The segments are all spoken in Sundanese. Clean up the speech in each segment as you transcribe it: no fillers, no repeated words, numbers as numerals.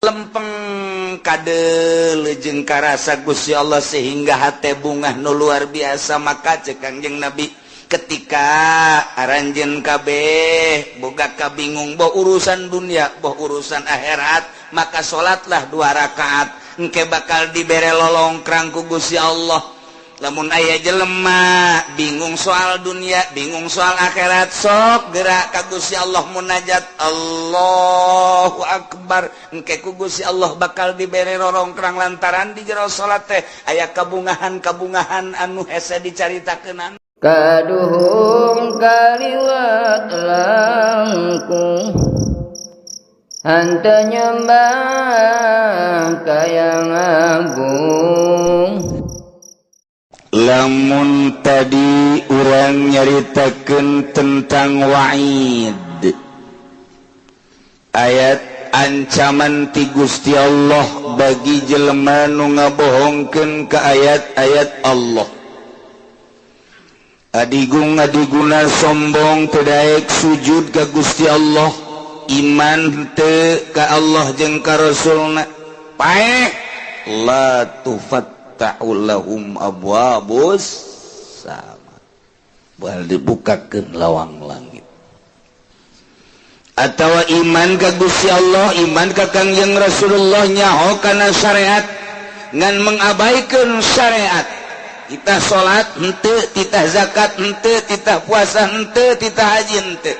Lempeng kade jeung karasa Gusti Allah sehingga hate bungah nu luar biasa. Maka cek Kangjeng Nabi, ketika aranjeun kabeh boga kabingung, boh urusan dunia, boh urusan akhirat, maka salatlah dua rakaat, engke bakal dibere lolongkrang ku Gusti Allah. Lamun aya jelema bingung soal dunia, bingung soal akhirat, sok gerak ka Gusti Allah, munajat, Allahu Akbar, engke ku Gusti Allah bakal dibere rorongkrang lantaran di jero salat teh aya kabungahan-kabungahan anu hese dicaritakeun. Kaduhung kaliwat langkung, henteu nyembah ka Yang Agung. Lamun tadi urang nyaritakeun tentang wa'id, ayat ancaman ti Gusti Allah bagi jelema nu ngabohongkeun ka ayat-ayat Allah, adigung adiguna sombong, teu daek sujud ka Gusti Allah, iman teu ka Allah jeung ka Rasulna, paeh, la tufattahu lahum abwabus sama, bal dibukakeun lawang langit. Atau iman ka Gusti Allah, iman ka Kangjeng Rasulullah, nyaho kana syariat ngan mengabaikan syariat, kita salat henteu, titah zakat henteu, titah puasa henteu, titah haji henteu,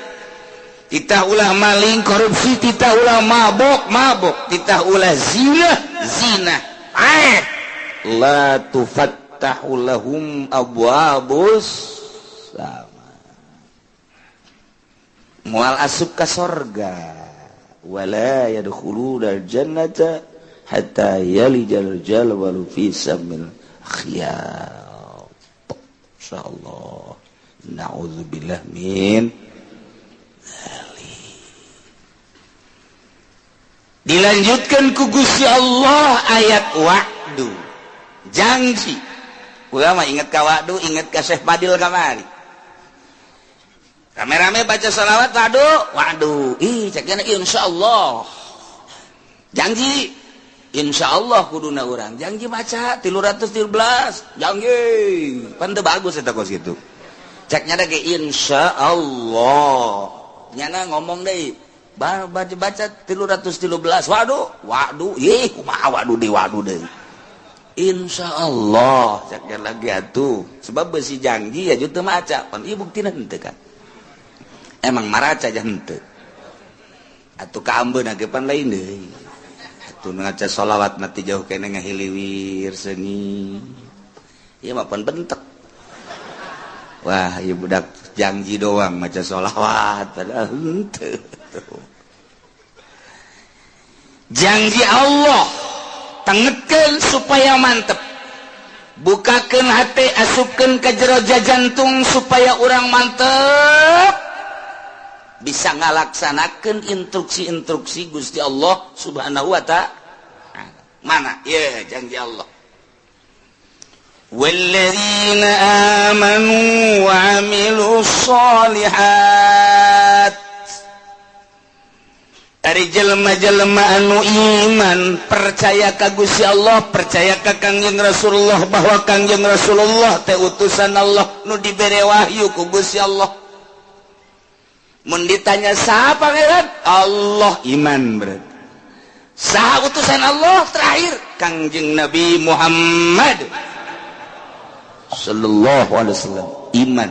titah ulah maling, korupsi, titah ulah mabok, mabok, titah ulah zina, zina, eh, la tufattahu lahum abwabus sama, moal asup ka sorga, wala yadkhuluna jannata hatta yalijal jamalu fi sammil khiyat. Insyaallah, na'udzubillah min dzalik. Dilanjutkan ku Gusti Allah ayat wa'du, janji. Ulama inget ka wa'du, inget ka Syekh Fadil kamari rame-rame baca salawat, wa'du, wa'du. Ih, ceknya insyaallah, janji, insyaallah kuduna urang janji maca 313 janji pan teu bagus eta kos kitu. Ceknya ge insyaallah, nyana ngomong deui, baca baca 313, waduh, waduh, ih, kumaha waduh deui, waduh deui, insyaallah ceknya lagi atuh, sebab besi janji ya teu maca pan ieu buktina henteu kan, emang maraca aja henteu atuh, kaambeuna ge pan lain deui atuh. Ngaca sholawat mati jauh kene ngahiliwir seungit, ieu mah pan bentek, wah, ieu budak janji doang maca sholawat, padahal henteu. Janji Allah tengetkeun supaya mantep, bukakeun hati, asupkeun ke jero jantung supaya urang mantep bisa ngalaksanakeun instruksi-instruksi Gusti Allah Subhanahu wa Ta'ala. Mana ya janji Allah? والذين آمنوا وعملوا الصالحات. Ari jelema-jelema anu iman, percaya ka Gusti Allah, percaya ka Kangjeng Rasulullah, bahwa Kangjeng Rasulullah teh utusan Allah nu dibere wahyu ku Gusti Allah. Mun ditanya, "Saha pangeran?" Allah, iman berarti. Saha utusan Allah terakhir? Kangjeng Nabi Muhammad sallallahu alaihi wasallam, iman.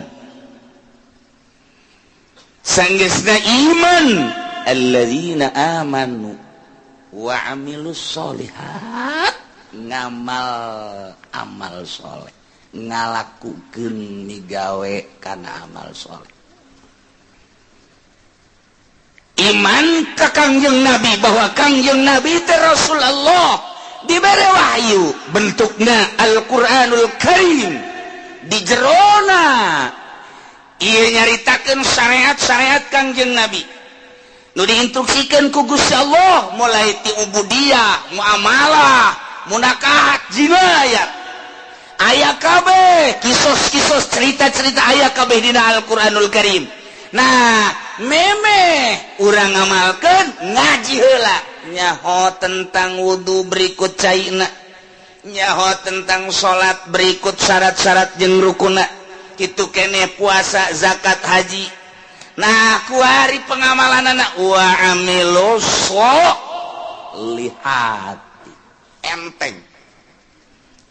Sanggeusna iman, alladzina amanu wa amilus solihat, ngamal amal soleh, ngalakukeun migawe kana amal soleh. Iman ka Kangjeng Nabi bahwa Kangjeng Nabi teh Rasulullah, dibere wahyu bentukna Al-Qur'anul Karim, di jerona ieu nyaritakeun syariat-syariat Kangjeng Nabi nu diinstruksikan ku Gusti Allah, mulai ti ubudiyah, muamalah, munakahat, jinayat, aya kabeh, kisos-kisos, cerita-cerita aya kabeh dina Al-Qur'anul Karim. Nah, memeh urang ngamalkeun, ngaji heula. Nyaho tentang wudu berikut caina, nyaho tentang salat berikut syarat-syarat jeung rukuna, kitu keneh puasa, zakat, haji. Nah kuari pengamalanana wa amilus solihati, enteng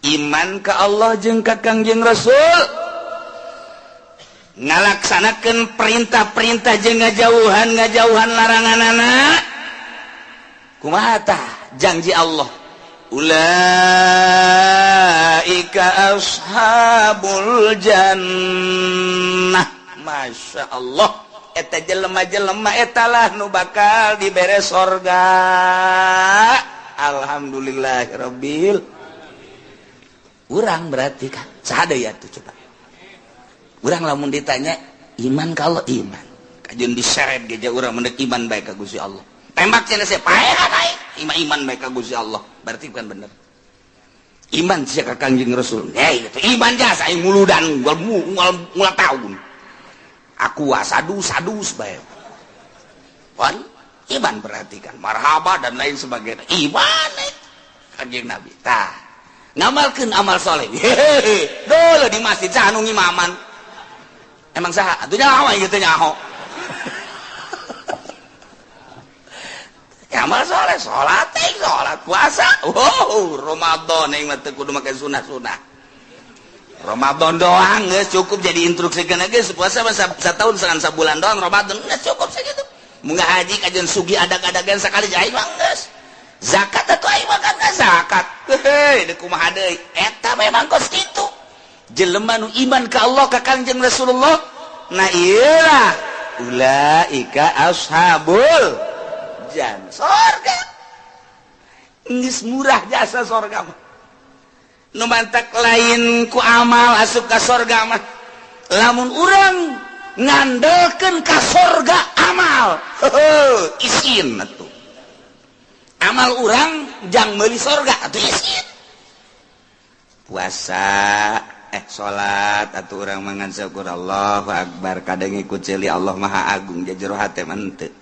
iman ka Allah jeung ka Kangjeng Rasul, ngalaksanakeun perintah-perintah jeung ngajauhan laranganana. Kumaha tah janji Allah, ulaika ashabul jannah. Masya Allah, eta jelema-jelema etalah nu bakal dibere sorga. Alhamdulillahirabbil. Urang berarti kan saha deui atuh coba. Urang lamun ditanya iman kalau iman, kajeun diseret ge urang mendek iman bae ka Gusti Allah. Tembak cenah saya paeh aing iman bae ka Gusti Allah, berarti bukan bener. Iman sia ka Kangjeng Rasul. Hei, iman jasa aing muludan ngul tahun. Aku sadu-sadus bae. Wan iman berarti kan marhaba dan lain sebagainya. Iman Kangjeng Nabi. Tah, ngamalkeun amal soleh. Hehehe, dulu di masjid saha nu ngimaman. Emang saha? Atuh nyaho aing teh nyaho. Amal soleh, salat, salat, puasa. Oh, Ramadan aing mah teu kudu make sunah-sunah. Ramadan doang geus cukup jadi instruksikeun geus puasa mah satahun sangan sabulan doang Ramadan geus cukup sakitu. Mun haji kajeun sugi adag-adagan sakali aing mah geus. Zakat atuh aing mah kan zakat. Heuh, deuk kumaha deui? Eta memang kos kitu. Jelema nu iman ka Allah ka Kangjeng Rasulullah, nah ieu lah ulaika ashabul jan sorga. Geus murah jasa sorga mah. Nu mantak lain ku amal asup ka sorga mah. Lamun urang ngandelkeun ka sorga amal, heuh, isin atuh. Amal urang jang meuli sorga atuh isin. Puasa, salat atuh urang mangan syukur Allahu akbar kadang ikut ceuli Allah Maha Agung jero hate mah henteu.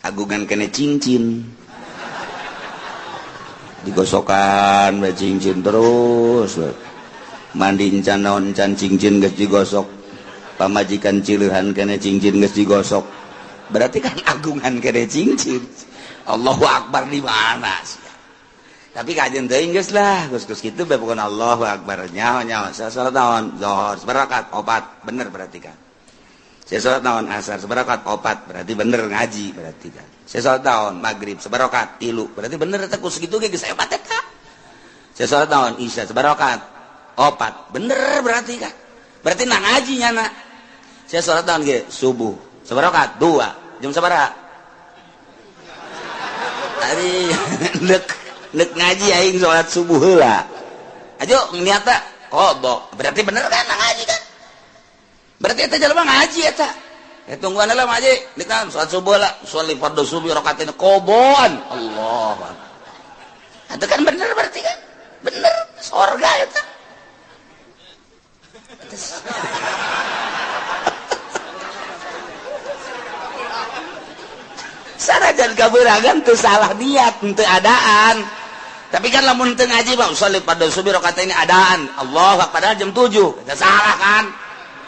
Agungan kene cincin digosokan we cincin terus, mandi encan naon encan cincin geus digosok, pamajikan cileuhan kene cincin geus digosok, berarti kan agungan kene cincin. Allahu akbar di mana sih? Tapi kajian teuing geus lah, geus-geus kitu bae pokona Allahu akbar nyaho nyaho. Salat naon zuhur sabarakat opat, bener berarti kan. Saya salat naon asar sabarakat opat, berarti bener ngaji berarti kan. Saya salat naon maghrib sabarakat tilu, berarti bener eta ku sakitu ge geus hebat eta. Saya salat naon isya sabarakat opat, bener berarti kan. Berarti na ngaji nyana. Saya salat naon ge subuh sabarakat dua, jam sabaraha? Ari nek ngaji aing salat subuh heula. Ajo niatna qada, berarti bener kan na ngaji kan. Berarti eta jelema ngaji eta. Ya tungguan lah ngaji, dikam salat subuh lah, sholli fardhu subuh rakaatain qadaan. Allahu akbar. Itu kan bener berarti kan? Bener sorga eta. Sanajan kabeuragan teu salah niat, teu adaan. Tapi kan lamun teu ngaji mah sholli fardhu subuh rakaatain adaan. Allahu akbar padahal jam 7. Eta salah kan?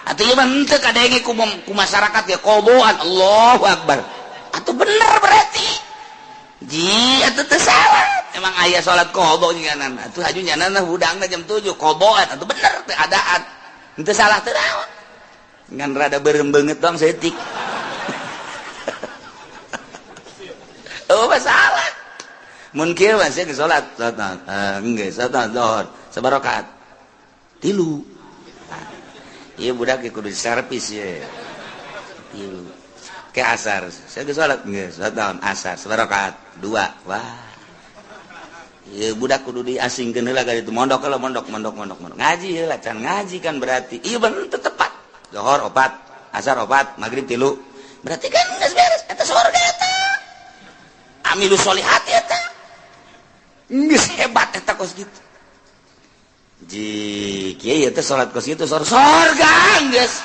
Atuh ieu mah henteu kadenge ku masyarakat ya qadaan Allahu akbar. Atuh bener berarti. Ji atuh teu salah. Emang aya salat qada nyanan. Atuh haju nyanana hudangna jam 7 qadaan atuh bener teu adaan. Henteu salah teu naon. Ngan rada beureum beungeut doang saeutik. Oh masalah. Mun kieu mah sia geus salat, salat geus salat zuhur sabarakat. Tilu. Iya budak kudu servis ya. Tilu. Ke asar. Saya geus salat geus salat naon asar sabarakat dua. Wah. Ieu budak kudu diasingkeun heula ka ditu mondok heula mondok mondok mondok mondok. Ngaji heula can ngaji kan berarti. Ieu bener teu tepat. Zuhur opat, asar opat, maghrib tilu. Berarti kan geus beres eta surga eta. Amilu solihat eta. Geus hebat eta kos kitu. Ji kieu teh salat kos kitu sorga geus.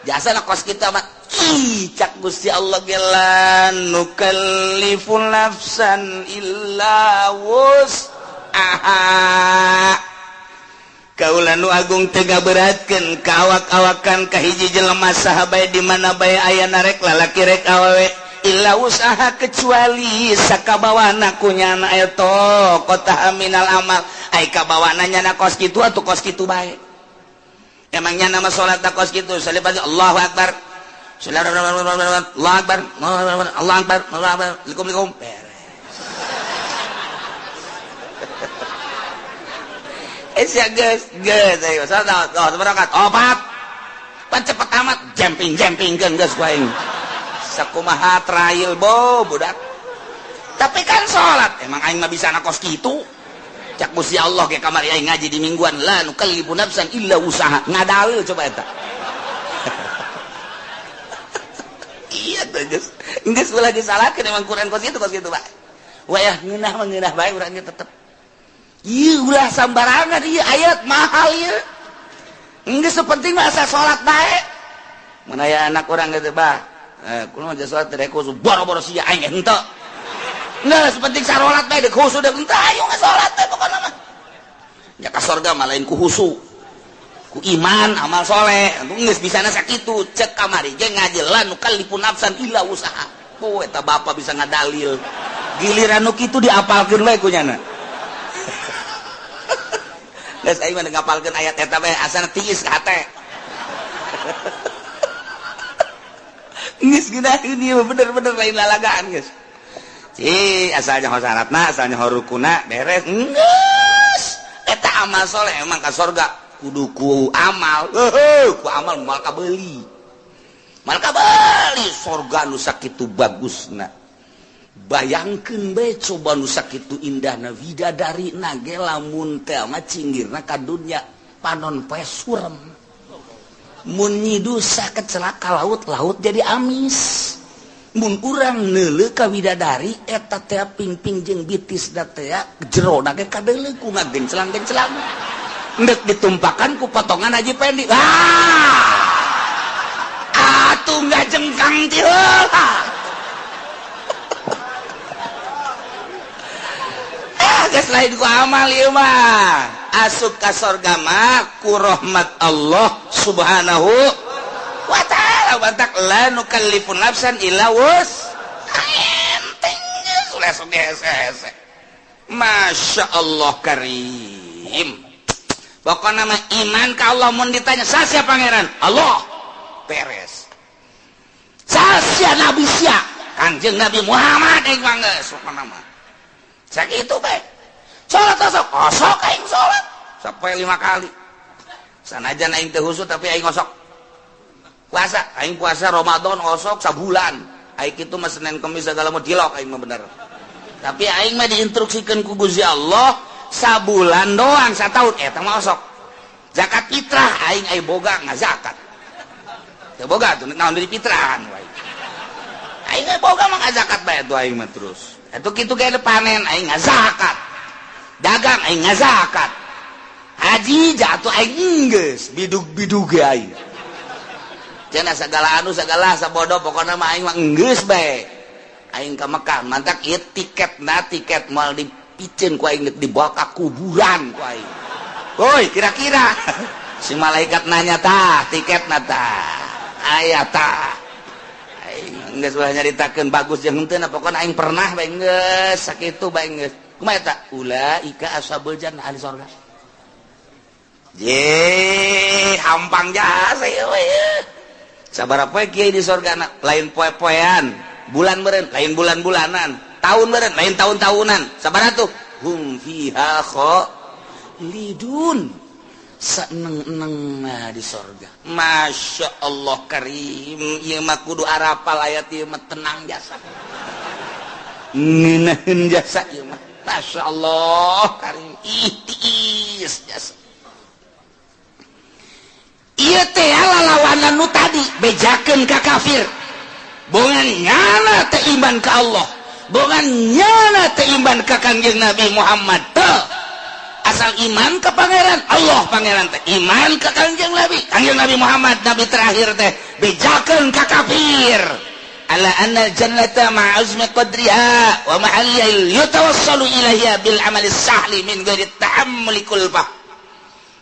Jasana kos kitu mah Ih, cak Gusti Allah ge la nukallifu nafsan illa wus'aha. Kaula nu agung teu ngaberatkeun ka awak-awakan ka hiji jelema saha bae di mana bae aya rek lalaki rek awewe illa usaha kecuali sakabawana ku nyana eta kota minal amal ai kabawana nyana kos kitu atuh kos kitu bae. Emang nyana mah salat kos kitu salibati Allahu akbar. Allahu akbar. Allahu akbar. Allahu akbar. Likum beres. Sia geus geus ayo salat oh berangkat opat. Pan cepet amat jemping-jempingkeun geus ku aing. Sakumaha trail bo budak. Tapi kan salat emang aing mah bisa kos kitu. Cak Gusti Allah ge kamari aing ngaji di mingguan la nukallifu nafsan illa usaha. Ngadalil coba eta. Iya tuh geus. Geus ulah disalahkeun emang Quran kos kitu Pak. Wayah ngeunah mah ngeunah bae urang ge tetep. Ieu ulah sambarangan ieu ayat mahal ieu. Geus penting mah asa salat bae. Mun aya anak urang geus bah, kumaha mah salat teh khusu boro-boro sia aing henteu. Geus penting sarolat bae deuk khusu deuk henteu ayo salat teh pokona mah. Nya ka sorga mah lain ku khusu. Ku iman amal soleh. Geus bisana sakitu cek kamari ge ngaji la nukallifu nafsan illa usaha. Oh eta bapa bisa ngadalil. Giliran nu kitu diapalkeun bae ku nyana. Geus aing mah ngapalkeun ayat eta bae asana tiis ka hate. Geus geunaheun ieu bener-bener lain lalagaan geus. Ci asalnya ho syaratna, asalnya ho rukuna beres. Geus eta amal soleh emang ka sorga kudu ku amal. Heuh, ku amal moal kabeuli. Moal kabeuli sorga nu sakitu bagusna. Bayangkeun bae coba nu sakitu indahna widadari na ge lamun teh mah cinggirna ka dunya panon poe surem. Mun nyidusa kecelaka laut-laut jadi amis. Mun urang neuleuh ka widadari eta teh pingping jeung bitis da teh jerona ge kadeuleuh ku ngagencelang-gencelang. Endek ditumpakan ku potongan Haji Pendi. Ah! Atuh ngajengkang ti heula. Geus lain ku amal ieu mah. Asup ka sorga mah ku rahmat Allah Subhanahu wa ta'ala. Batak la nukallifu nafsan illa wus. Enteng geus ulah sok hese-hese. Masya Allah karim. Pokona mah iman ka Allah mun ditanya sasia pangeran? Allah. Beres. Sasia nabi sia? Kanjeng Nabi Muhammad aing mah geus pokona mah. Sakitu bae. Salat osok, osok aing salat sampai 5 kali. Sanajan aing teu khusyuk tapi aing osok. Puasa, aing puasa Ramadan osok sabulan. Aing kitu mah Senin Kemis segala mah dilok aing mah bener. Tapi aing mah diinstruksikeun ku Gusti Allah sabulan doang sataun eta mah osok. Zakat fitrah aing ai boga ngazakat. Teu boga tuh naon deui fitrahan wae. Aing ai boga mah ngazakat bae tuh aing mah terus. Eta kitu ge panen aing ngazakat. Dagang aing ngazakat. Haji jatuh aing geus bidug-bidug ge aing. Cenah sagala anu sagala sabodo pokona mah aing mah geus bae. Aing ka Mekah mantak ieu tiketna tiket moal dipiceun ku aing dibawa ka kuburan ku aing. Woi, kira-kira si malaikat nanya tah tiketna tah. Aya tah. Aing geus ulah nyaritakeun bagus jeung henteu pokona aing pernah bae geus sakitu bae geus. Kumaha eta? Ulaika ashabul jannah ahli sorga. Ye, hampang jasa ieu we. Sabaraha poe kiai di sorgana? Lain poe-poean, bulan meureun, lain bulan-bulanan, tahun meureun, lain tahun-tahunan. Sabaraha tuh? Hum fiha khalidun. Saeneng-enengna di sorga. Masya Allah karim, ieu mah kudu arapal ayat ieu mah tenang jasa. Ngeunaheun jasa ieu mah. Masya Allah karim, ih tiis jasa. Ieu teh lalawanan nu tadi bejakeun ka kafir. Bongan nyana teh iman ka Allah, bongan nyana teh iman ka Kangjeng Nabi Muhammad teh. Asal iman ke pangeran Allah, pangeran teh iman ke Kangjeng Nabi, Kangjeng Nabi Muhammad nabi terakhir teh. Bejakeun ka kafir ala anna jannata ma'azmi qadriha wa mahalliha yatawassalu ilaiha bil amali sahli min ghairi tahammuli kulfah.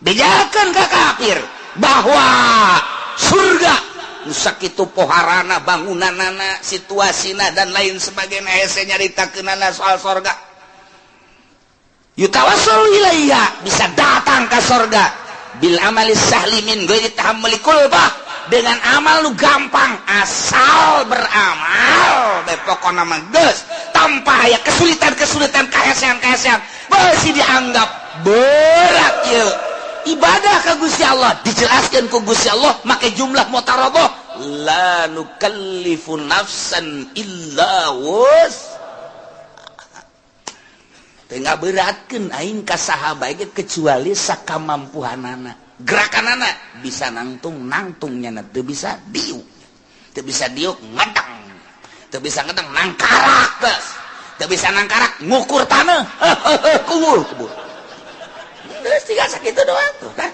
Bejakeun ka kafir bahwa surga nu sakitu poharana, bangunanana, situasina, dan lain sebagainya, hese nyaritakeunana soal sorga. Yutawassalu ilaiha, bisa datang ke sorga, bil amali sahli min ghairi tahammuli kulfah, dengan amal lu gampang, asal beramal bae pokona mah geus, tanpa aya kesulitan-kesulitan, kahesean-kahesean. Masih dianggap berat ieu ibadah ka Gusti Allah. Dijelaskan ku Gusti Allah make jumlah mutaradoh, la nukallifu nafsan illa wus teu ngaberatkeun aing ka saha bae kecuali sakamampuhanana. Gerakanana bisa nangtung, nangtungnya, teu bisa diuk, teu bisa diuk, ngedang, teu bisa ngedang, nangkarak, geus teu bisa nangkarak, ngukur tanah, kubur kubur. Geus tinggal sakitu doang tuh kan.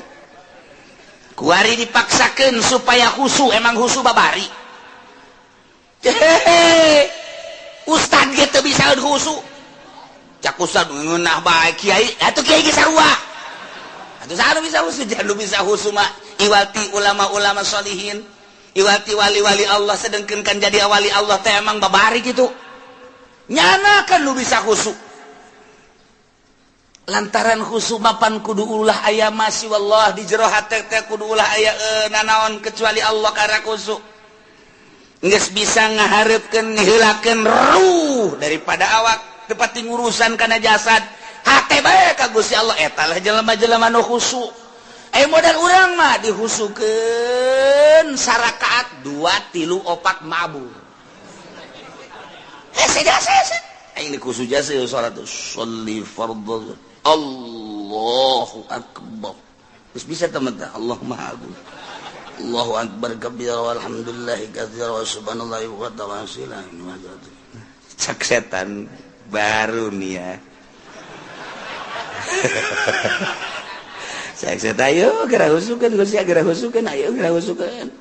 Kuari dipaksakeun supaya khusu, emang khusu babari. Hehehe, ustad ge teu bisa khusu. Cak ustad ngeunah bae kiai atuh, kiai ge sarua atuh. Saha bisa khusu? Jangan bisa khusu mah iwati ulama-ulama solihin, iwati wali-wali Allah. Sedengkeun kan jadi wali Allah teh emang babari gitu, nyana kan lu bisa khusu. Lantaran khusu mapan kudu ulah aya masih wallah di jero hate teh, kudu ulah aya nanaon kecuali Allah. Karena khusu geus bisa ngaharepkeun, ngeheulakeun ruh daripada awak, tepati ngurusan kana jasad, hate bae ka Gusti Allah. Eta lah jelema-jelema nu khusu. Eh, modal urang mah dihusukeun sarakaat dua tilu opat mabur. Hese jasa hese aing dikhusu jasa salat sholli fardhu, Allahu akbar. Terus bisa teman Allah Maha Agung, Allahu akbar kabira walhamdulillahi katsira wa subhanallahi wa ta'ala. Cak setan baru nih ya. Cak setan, ayo geura husukeun Gusti, geura husukeun, ayo geura husukeun.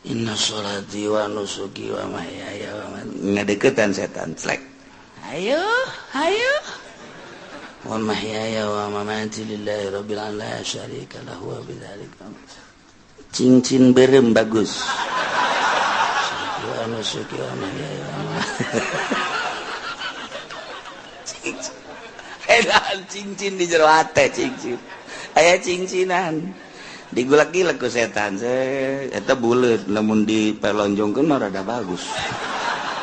Inna sholati wa nusuki wa mahyaya wa ngadeukeutan setan slek. Ayo, ayo. Wa mahyaya wa mamati lillahi rabbil alamin la syarika lahu wa bidzalika. Cincin berem bagus. Wa nusuki wa mahyaya wa cincin. Edan cincin di jero hate, cincin. Aya cincinan. Digulak-gilek ku setan. Eta buleut lamun dipelonjongkeun mah rada bagus.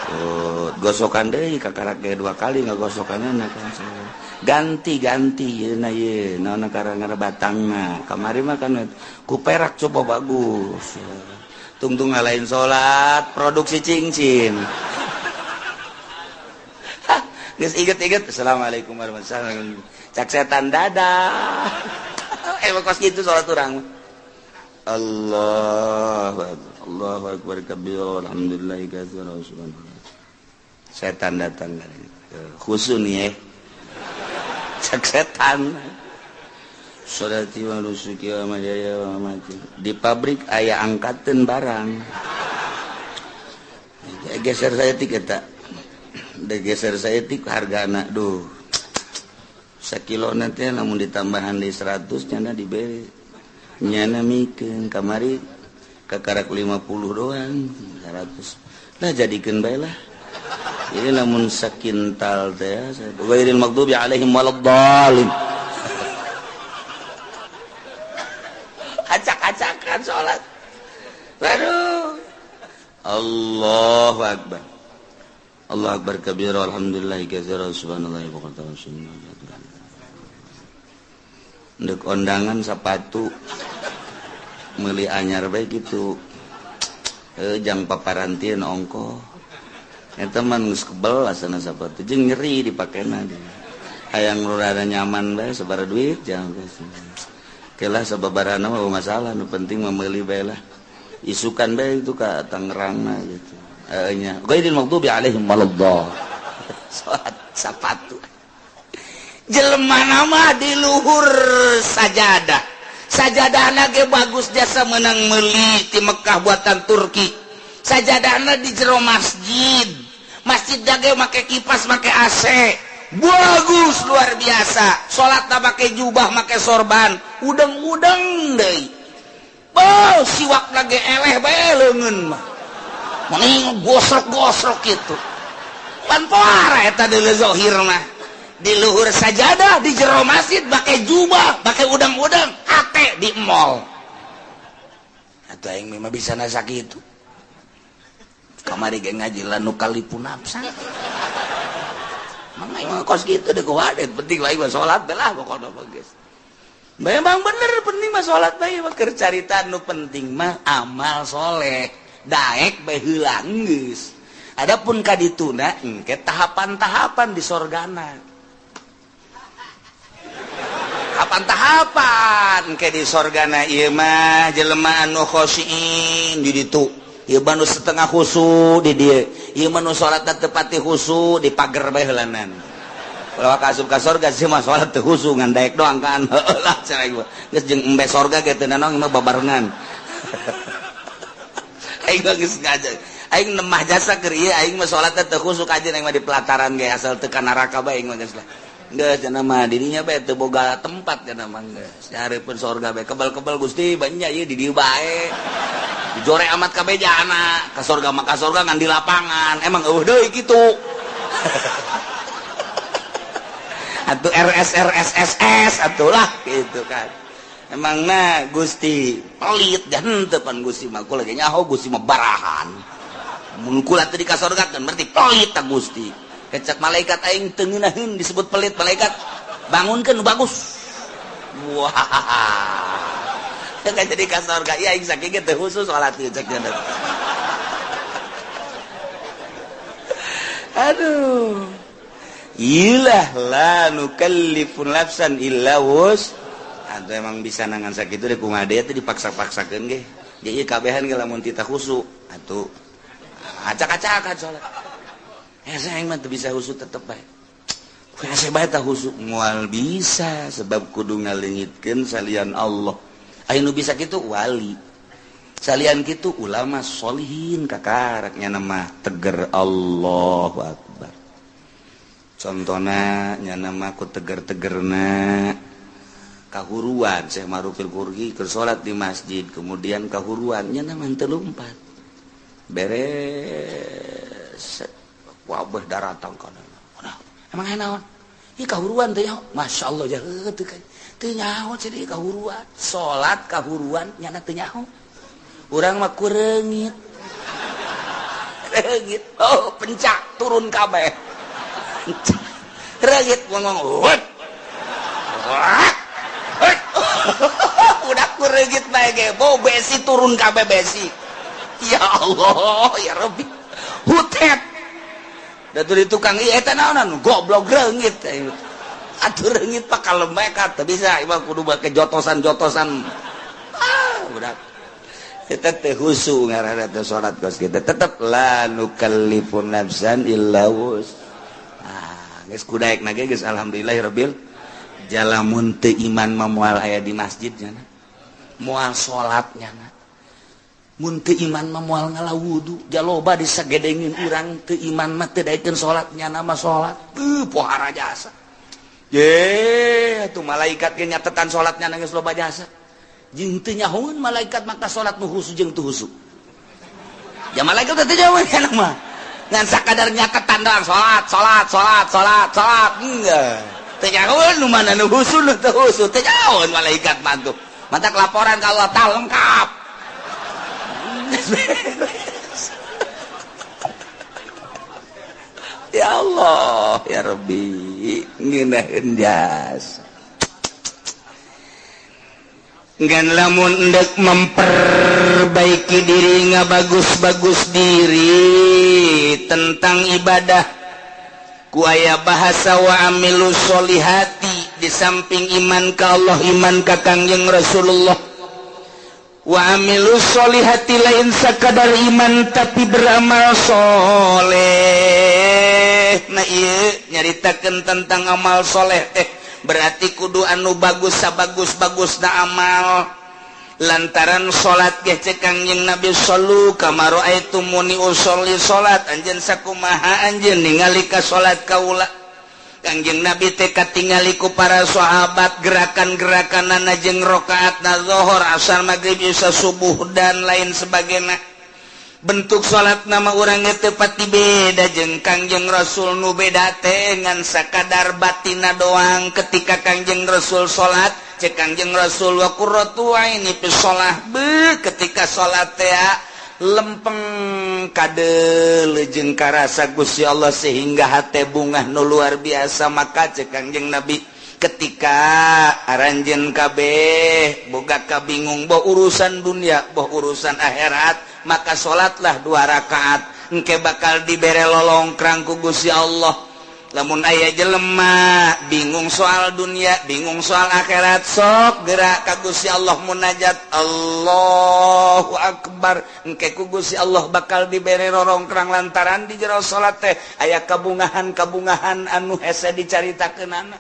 Oh, gosokan deui kakarak ge dua kali ngagosokanna kan. Ganti-ganti yeuna ye naon karang batangna. Kamari mah kan ku perak, coba bagus. Tungtung ngalain salat produksi cincin. Geus inget-inget, assalamualaikum warahmatullahi wabarakatuh. Cak setan, dadah. Emang kos gitu salat urang. Allahu akbar. Allahu akbar kabir alhamdulillah katsira subhanallah. Setan datang, khusu nih ya. Cak setan. Sholati wa nusuki wa mahyaya wa mamati. Di pabrik aya angkateun barang. Geser saya tik eta. Geser saya tik hargana duh. Sakilo nanti lamun ditambahan di 100 nyana diberi. Nyana mikeun kamari kakarak 50 doang 100. Lah jadikeun bae lah. Jadi lamun sakintal teh ghairil maghdubi alaihim waladdallin. Acak-acakan salat. Waduh. Allahu akbar. Allahu akbar kabira alhamdulillah katsira subhanallahi wa bihamdihi. Ndek ondangan sepatu meuli anyar bae kitu. Jang paparantieun ongkoh. Eta mah geus kebel asana sapatu jeung nyeri dipakena. Hayang rada nyaman bae sabaraha duit jang. Kelah sababarana mah masalah, nu penting mah meuli bae lah. Isukan bae itu ka Tangerangna gitu. Nya ghairil maghdubi alaihim waladdallin. Salat sapatu. Jelema nama di luhur sajadah, sajadahna ge bagus, jasa menang meuli ti Mekah, buatan Turki. Sajadahna di jero masjid, masjid ge make kipas, make AC, bagus luar biasa. Salat make jubah, make sorban, udeng-udeng deui. Oh, siwak lagi eleh bae leungeun mah. Mending gosrok-gosrok gitu. Pan pohara eta deuleu zahir mah. Di luhur sajadah, di jero masjid, pakai jubah, pakai udang-udang, hate di mall. Atau aing memang bisa nasa gitu. Kamari ge ngaji la nukallifu nafsan. Mang aing mah kos kitu deh kuwadet, penting lain mah salat lah pokokna mah geus. Memang bener, penting mah salat bae mah. Keur carita nu penting mah amal soleh, daek bae heula geus. Adapun kadituna engke tahapan-tahapan di sorgana, tahapan-tahapan engke di sorgana. Ieu mah jelema anu khosyin di ditu, ieu mah nu setengah khusu di dieu, ieu mah nu salatna teu pati khusu, di pager bae heulanan. Kalau ka asup ka sorga sih mah salat teu khusu, ngan daek doang kan. Heueuh lah cenah ieu geus jeung embe sorga ge teu nanaon mah babarengan. Aing mah geus ngajar, aing nemah jasa keur ieu. Aing mah salat teu khusu kajeun, aing mah di pelataran ge, asal teu ka neraka bae aing mah geus lah. Geus cenah mah dirinya bae teu boga tempat cenah mah, geus dihareupeun sorga bae kebal-kebal. Gusti banyak ieu di dieu bae, dijore amat kabeh jana ka sorga mah, ka sorga ngan di lapangan emang eueuh deui kitu. Atuh RS RS SS atuh lah gitu kan. Emang na Gusti pelit dan teu pan Gusti mah kula ge nyaho Gusti mah barahan. Mun kula teu dikasorgakeun berarti pelit ta Gusti. Kecak malaikat, aing teu ngeunaheun disebut pelit malaikat. Bangunkeun nu bagus. Wah. Teu jadi ka sorga ieu aing saking ge teu khusus salat ieu cek nya. Aduh. Ilah la nukallifu nafsan illa wus. Atau emang bisa nangan sakitu deh kumaha deui teh dipaksa-paksakeun ge. Jadi kabehan ge lamun tita khusu atuh acak-acakan salat. Hese aing mah teu bisa khusu tetep bae. Hese bae tah khusu moal bisa sebab kudu ngaleungitkeun salian Allah. Aya nu bisa kitu wali. Salian kitu ulama solihin kakaraknya nama teger Allahu Akbar. Contohna nya nama ku teger-tegerna kahuruan Syekh Ma'rufil Qurhi keur salat di masjid, kemudian kahuruan nya nama teu lumpat beres wabah daratang kana. Emang aya naon ieu kahuruan teh nyaho? Masya Allah jaheut teu teu nyaho cenah kahuruan salat kahuruan nyana teu nyaho. Urang mah kureungit reungit, oh pencak turun kabeh reungit ngomong wut udah kureungit bae ge bau besi turun kabeh besi. Ya Allah ya Rabbi hutet da teu tukang ieu eta naonan goblok reungit atuh reungit pak kalem bae ka teu bisa ieu mah kudu make jotosan-jotosan. Ah budak eta teh khusu ngaranna teh salat kos kitu tetep la nukallifu nafsan illa wus. Ah geus kudaek na ge geus alhamdulillahirabbil jalamun teu iman mah moal aya di masjid nya, moal salat nya. Mun teu iman mah moal ngala wudu, jaloba disagedengin urang teu iman mah teu daekeun salat nya mah salat teu pohara jasa. Ye atuh malaikat ge nyatetan salatnya geus loba jasa. Jeung teu nyahoeun malaikat maka salat nu khusu jeung teu khusu. Ya malaikat teh teu nyahoeun kana mah. Ngan sakadar nyatetan doang salat salat salat salat salat. Enggak. Teu nyahoeun nu mana nu khusu nu teu khusu, teu nyahoeun malaikat mah tuh. Mantak laporan ka Allah tah lengkap. Ya Allah ya Rabbi ngeunaheun jasa. Ngan lamun endek memperbaiki diri ngabagus-bagus diri tentang ibadah ku aya bahasa wa amilu sholihati, di samping iman ka Allah iman ka Kangjeng Rasulullah. Wa amilu sholihati lain sakadar iman tapi beramal soleh. Nah ieu nyaritakeun tentang amal soleh teh Berarti kudu anu bagus sabagus-bagus na amal. Lantaran salat ge cek Kangjeng Nabi sallu kama raaitumuni usolli, salat anjeun sakumaha anjeun ningali ka salat kaula. Kangjeng Nabi teh katingali ku para sahabat gerakan-gerakanana jeung rakaatna zuhur, asar, maghrib, isya, subuh dan lain sebagainya. Bentuk salat nama urang teu pati beda jeung Kangjeng Rasul, nu beda teh ngan sakadar batina doang. Ketika Kangjeng Rasul salat, cek Kangjeng Rasul wa qurratu aini fi shalah, be ketika salat teh lempeng kadeuleu jeung karasa Gusti Allah sehingga hate bungah nu luar biasa. Maka cek Kangjeng Nabi, ketika aranjeun kabeh boga kabingung boh urusan dunia boh urusan akhirat, maka salatlah dua rakaat, engke bakal dibere lolongkrang ku Gusti Allah. Lamun aya jelema bingung soal dunia, bingung soal akhirat, sok gerak ka Gusti Allah munajat, Allahu Akbar, engke ku Gusti Allah bakal dibere rorongkrang lantaran di jero salat teh aya kabungahan-kabungahan anu hese dicaritakeunana.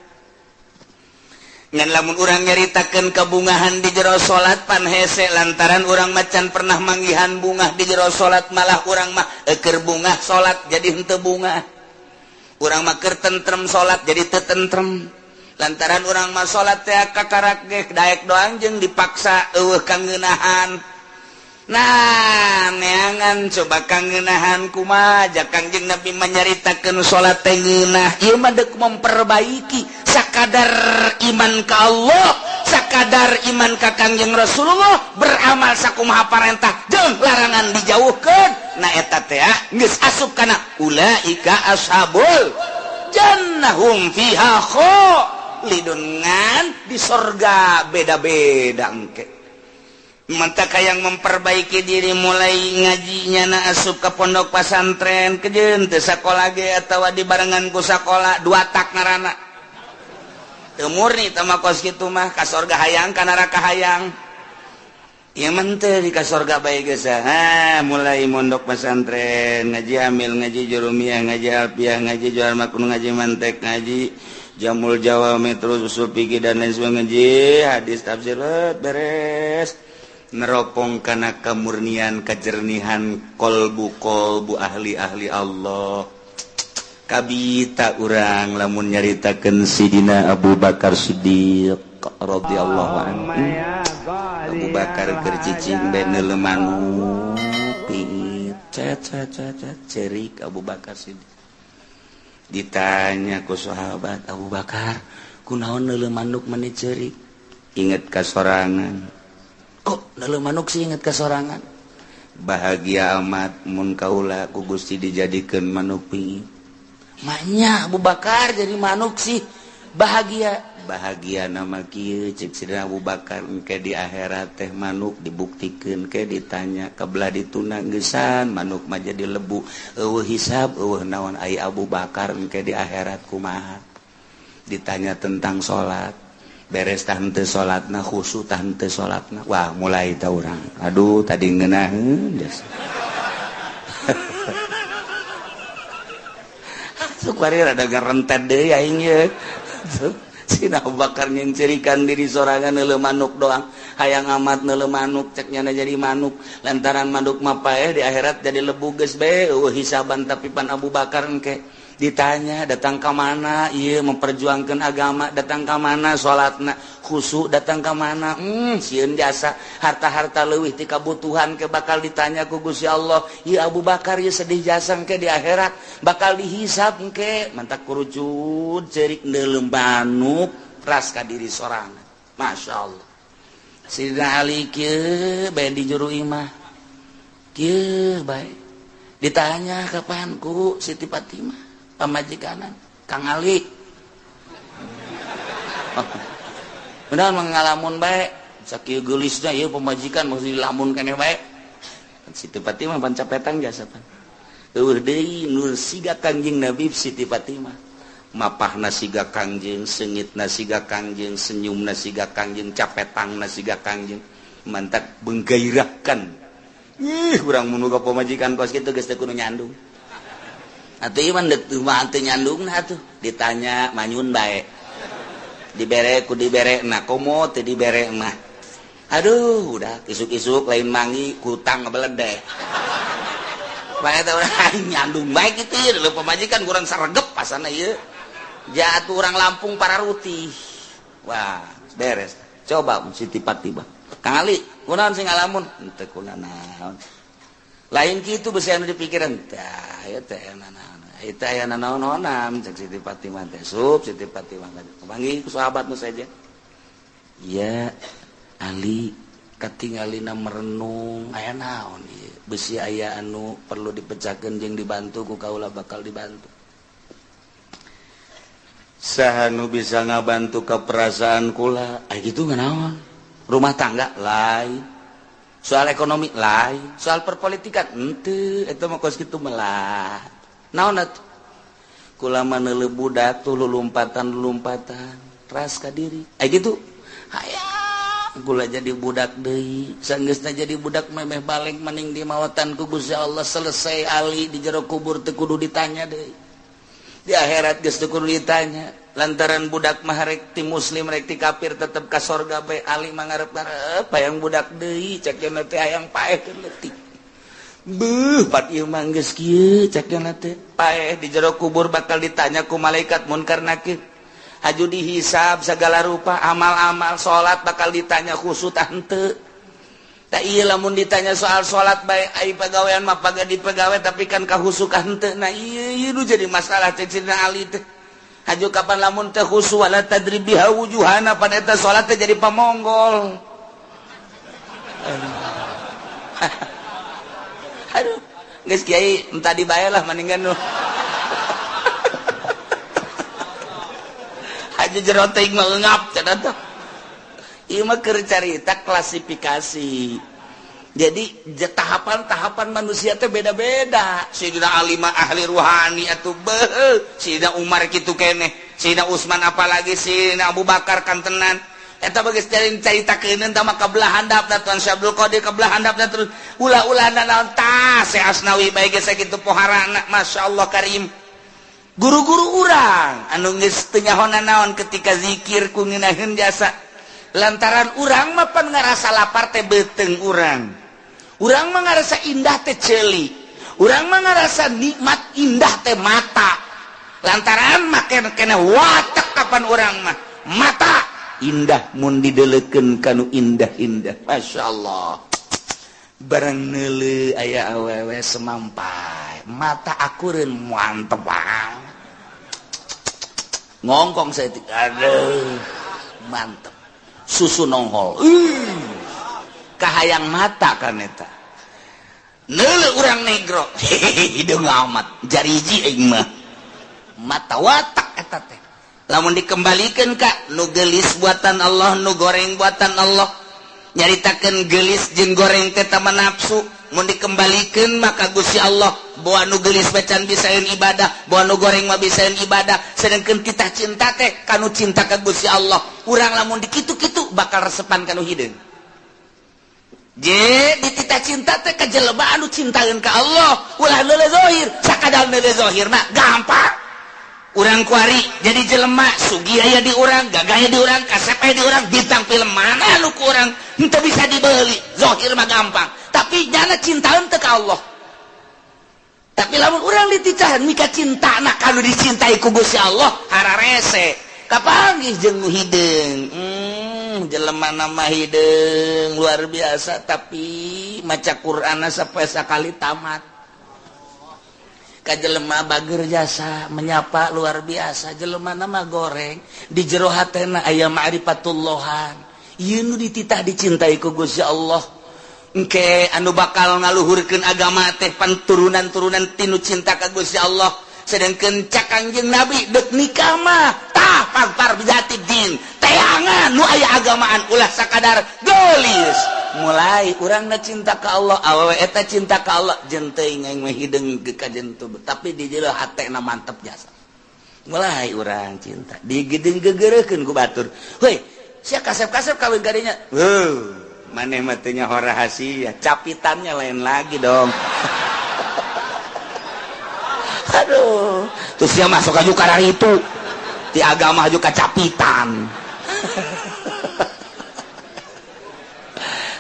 Ngan lamun urang nyaritakeun kabungahan di jero salat pan hese, lantaran urang macan pernah manggihan bungah di jero salat, malah urang mah eukeur bungah salat jadi henteu bungah. Urang mah keur tentrem salat jadi teu tentrem, lantaran urang mah salat teh kakarak ge daek doang jeung dipaksa eueuh kangeunahan. Nah, neangan coba kangeunahan kumaha? Ja Kangjeng Nabi menyaritakeun salat teh ngeunah. Ieu mah deuk memperbaiki sakadar iman ka Allah, sakadar iman ka Kangjeng Rasulullah, beramal sakumaha parentah jeung larangan dijauhkeun. Nah, eta teh geus asup kana ulaika ashabul jannah hum fiha khalidun, ngan di sorga beda-beda engke. Mantap yang memperbaiki diri mulai ngajinya na asup ke pondok pesantren kejeun teu sakola ge atawa dibarengan ku sakola dua tak ngaranna. Teu murni teh mah kos kitu mah, ka sorga hayang ka neraka hayang. Ieu mah teu di ka sorga bae geus. Ha, mulai mondok pesantren, ngaji amil, ngaji jurumiyah, ngaji alfiah, ngaji jual makun, ngaji mantek, ngaji jamul jawami, terus usul fikih dan lain sebagainya, ngaji hadis tafsir beres. Neropong kana kemurnian kejernihan kolbu kolbu ahli-ahli Allah. Kabita urang lamun nyaritakeun Sidina Abu Bakar Siddiq radhiyallahu anhu. Abu Bakar keur cicing bae neuleu manuk piit cet cet cet cerik Abu Bakar Siddiq. Ditanya ku sahabat, Abu Bakar kunaon neuleu manuk meni cerik? Inget ka sorangan. Kok neuleu manuk sih inget ka sorangan? Bahagia amat mun kaula ku Gusti dijadikeun manuk piit. Maknya Abu Bakar jadi manuk sih bahagia. Bahagia nama kieu cek Sidina Abu Bakar, engke di akhirat teh manuk dibuktikeun ke ditanya kabelah dituna geusan manuk mah jadi lebu, eueuh hisab eueuh naon. Ai Abu Bakar engke di akhirat kumaha? Ditanya tentang salat, beres tah henteu salatna, khusyuk tah henteu salatna. Wah, mulai ta urang, aduh tadi ngeunaheun geus. Sok bari rada garentet deui aing ye. Sina Abu Bakar nyencerikan diri sorangan neuleuh manuk doang, hayang amat neuleuh manuk cek nyana jadi manuk, lantaran manuk mah paeh di akhirat jadi lebu geus bae eueuh hisaban. Tapi pan Abu Bakar engke ditanya datang ka mana ieu memperjuangkeun agama, datang ka mana salatna khusyuk, datang ka mana sieun jasa harta-harta leuwih ti kabutuhan ke bakal ditanya ku Gusti Allah. Ieu Abu Bakar ieu sedih jasa engke di akhirat bakal dihisab engke. Mantak kurucut ceurik neuleuh manuk ras ka diri sorangan. Masya Allah. Sidina Ali kieu bae di juru imah kieu bae ditanya kapan ku Siti Fatimah pamajikanan Kang Ali. Benar mengalamun bae sakieu geulisna ieu pamajikan mesti dilamun keneh bae. Siti Fatimah pan capetang jasa pan. Eueuh deui nur siga Kangjeng Nabi Siti Fatimah. Mapahna siga Kangjeng, seungitna siga Kangjeng, senyumna siga Kangjeng, capetangna siga Kangjeng. Mantak menggairahkan. Ih, urang mun boga pamajikan kos kitu geus teu kudu nyandung. Atuh ieu mah deuk mah teu nyandungna atuh. Ditanya manyun bae. Dibere ku dibere na komo teu dibere mah. Aduh, udah isuk-isuk lain mangi kutang ngebeledek. Bae teh urang nyandung bae kitu ieu leuh pamajikan kurang saregep pasana ieu. Jatuh orang Lampung para rutih. Wah, beres. Coba Siti Fatimah. Kang Ali, kunaon sing ngalamun? Henteu kunanaon. Lain kitu besi anu dipikiran. Tah, ieu teh nanaon. Eta aya nanaon-naonan cek Siti Fatimah teh. Sup Siti Fatimah panggil ku sahabat nu saja. Iya, Ali katingalina merenung aya naon ieu. Besi aya anu perlu dipecahkeun jeung dibantu ku kaula bakal dibantu. Saha nu bisa ngabantu ka perasaan kula? Aya kitu nganaon? Rumah tangga lain, soal ekonomi lain, soal perpolitikan henteu, eta mah kos kitu melah. Naon atuh? Kula mah neuleuh budak tuh lulumpatan-lulumpatan, ras ka diri. Aya kitu. Hayang kula jadi budak deui, sanggeusna jadi budak memeh balik maning di mawatan ku Gusti Allah selesai ali di jero kubur teu kudu ditanya deui. Di akhirat geus teu kudu ditanya. Lantaran budak mah rek ti muslim rek ti kafir tetep ka sorga bae ali mah ngarep-ngarep hayang budak deui cek cenah teh hayang paeh keur leutik. Beuh pat ieu mah geus kieu cek cenah teh paeh di jero kubur bakal ditanya ku malaikat munkar nakir. Haju dihisab segala rupa amal-amal salat bakal ditanya khusyuk tah henteu. Tak ieu lamun ditanya soal salat bae ai pagawean mah paga dipegawe tapi kan kahusu ka henteu. Nah ieu ieu nu jadi masalah cek Sidina Ali teh. Haju kapan lamun teh khusu wala tadri biha wujuhana pan eta salat teh jadi pamonggol. Aduh, geus kiai entah dibae lah mendingan nu. Haju jero teh mah eungap cenah teh. Ieu mah keur carita klasifikasi. Jadi tahapan-tahapan manusia teh beda-beda. Sayyidina Ali mah ahli ruhani atuh beuh, Sayyidina Umar kitu keneh, Sayyidina Utsman apalagi Sayyidina Abu Bakar kantenan. Eta mah geus caritakeun tah mah kabelah handapna Tuan Syekh Abdul Qadir kabelah handapna terus ulah-ulah naon tah Syekh Asnawi bae geus sakitu poharana masyaallah karim. Guru-guru urang anu geus teu nyaho naon ketika zikir ku ngeunaheun jasa. Lantaran urang mah pan ngarasa lapar teh beuteung urang. Urang mah ngarasa indah teh ceuli. Urang mah ngarasa nikmat indah teh mata. Lantaran mah kena watek kapan urang mah mata indah mun didelekeun kanu indah-indah. Masyaallah. Barang neuleuh aya awewe semampai, mata akureun mantep banget. Ngongkong saya aduh mantep. Susu nonghol. Kahayang mata kan eta. Neuleuh urang negro. Hideung amat jariji aing mah. Mata watak eta teh. Lamun dikembalikeun ka nu geulis buatan Allah, nu goreng buatan Allah. Nyaritakeun geulis jeung goreng teh tama nafsu. Mun dikembalikeun maka Gusti Allah bawa nu geulis bacan bisaeun ibadah, bawa nu goreng mah bisaeun ibadah. Sedangkeun kita cinta teh kanu cinta ka Gusti Allah. Urang lamun dikitu-kitu bakal resepan kanu hideung. Je dititah cinta teh ka jelema anu cintaeun ka Allah, ulah neuleuh zahir, sakadar neuleuh zahir mah gampang. Urang kuari jadi jelema sugih aya di urang, gagah aya di urang, kasep aya di urang, bintang film mana nu ku urang henteu bisa dibeli, zahir mah gampang. Tapi nyana cintaeun teh ka Allah. Tapi lamun urang dititahan mika cintana kanu dicintai ku Gusti Allah, hararese. Kapanggih jeung nu hideung. Jelema nama hideung luar biasa tapi maca Qur'anna sampai sakali tamat. Ka jelema bager jasa menyapa luar biasa, jelema nama goreng di jero hatena aya ma'rifatullahan. Ieu nu dititah dicintai ku Gusti Allah. Engke anu bakal ngaluhurkeun agama teh panturunan-turunan tinu cinta ka Gusti Allah. Sedangkeun cak Kangjeng Nabi deuk nikah mah tah pagpar bijati din teangan nu aya agamaan ulah sakadar geulis. Mulai urangna cinta ka Allah, awewe eta cinta ka Allah, jeung teuing aing mah hideung ka jentu, tapi di jero hatena mantep jasa. Mulai urang cinta digedeng gegereukeun ku batur. Heuy, sia kasep-kasep kawin kadinya. Heuh, maneh mah teu nyaho rahasia, capitannya lain lagi dong. Aduh, terus dia masuk aja karar itu. Ti agama juga kacapitan.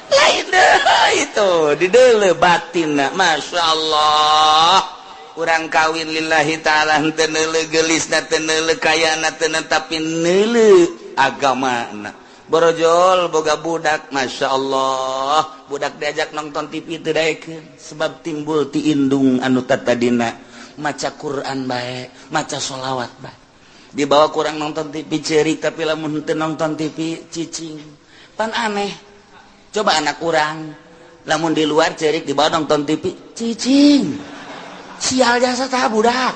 Lain deh itu di deuleu batinna. Masya Allah. Urang kawin lillahi ta'ala henteu neuleu geulisna, teu neuleu kayana, teu tapi neuleu agamana. Borojol boga budak, Masya Allah, budak diajak nonton TV teu daekeun sebab timbul ti indung anu tatadina maca Quran bae, maca sholawat bae. Dibawa kurang nonton TV cerik, tapi lamun henteu nonton TV cicing. Pan aneh. Coba anak urang lamun di luar cerik, dibawa nonton TV cicing. Sial jasa tah budak.